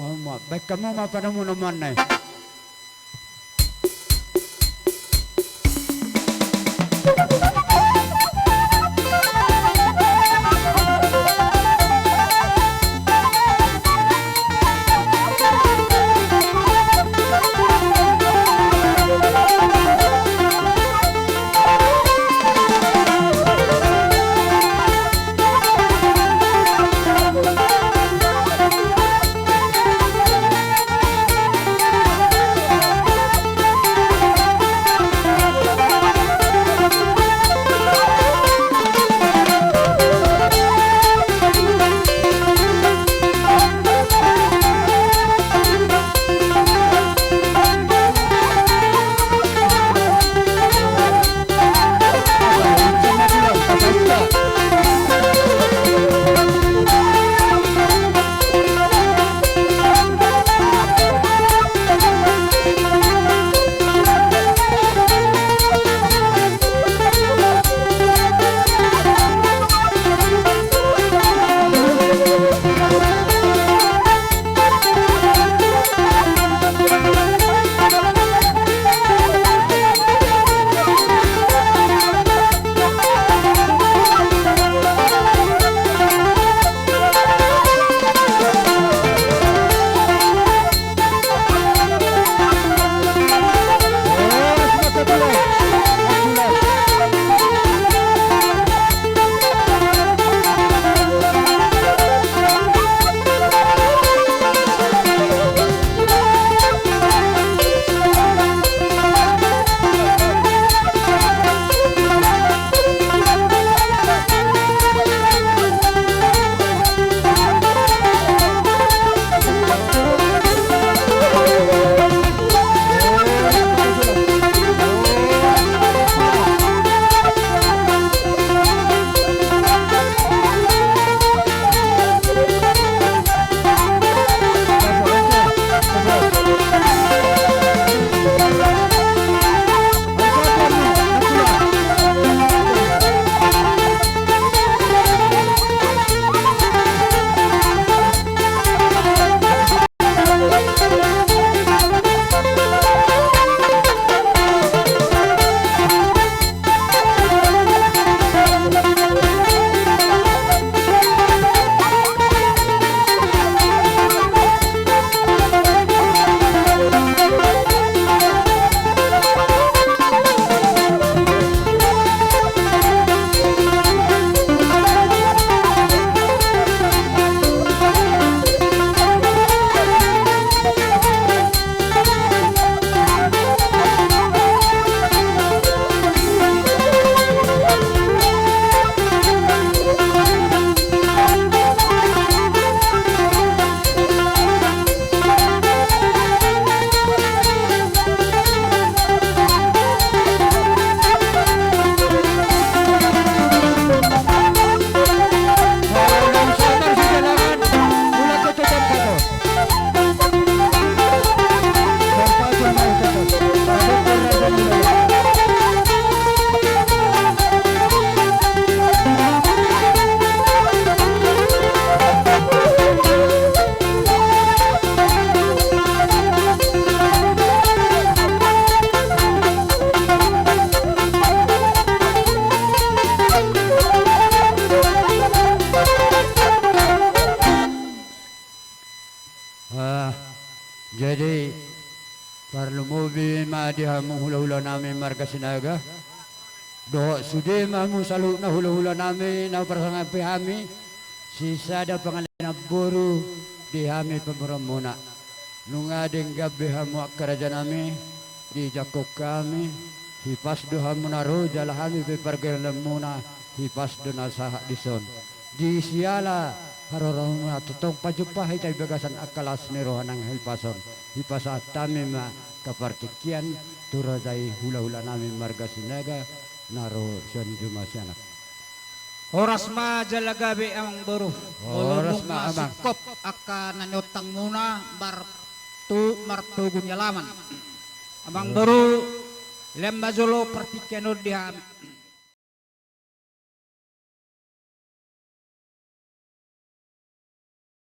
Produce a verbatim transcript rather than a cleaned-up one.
Baen hamu ma panomunomuanna i. Ah, jadi, tarlumobi ma di hamu hulahulanami marga Sinaga. Dohot sude ma hamu saluhutna hulahulanami na parsangap hami, sisada pangalean boru di hami pamoruonmuna. Nunga denggan be hamu angka rajanami, dijangkon hami, hipas do hamu na ro jala hami pe pargellenmuna, hipas do na sahat dison. Di siala haroromuna tongtong pajumpa hita di bagasan angka las ni roha nang hipas on. Hipasahat hami ma angka partingkian tu raja i hulahulanami marga Sinaga na ro sian juma sianak. Horas ma jala gabe amang boru. Horas ma amang. Molo nunga singkop angka na niontangmuna martu martogu ni alaman. Amang boru, lean ma jolo partingkian on di hami.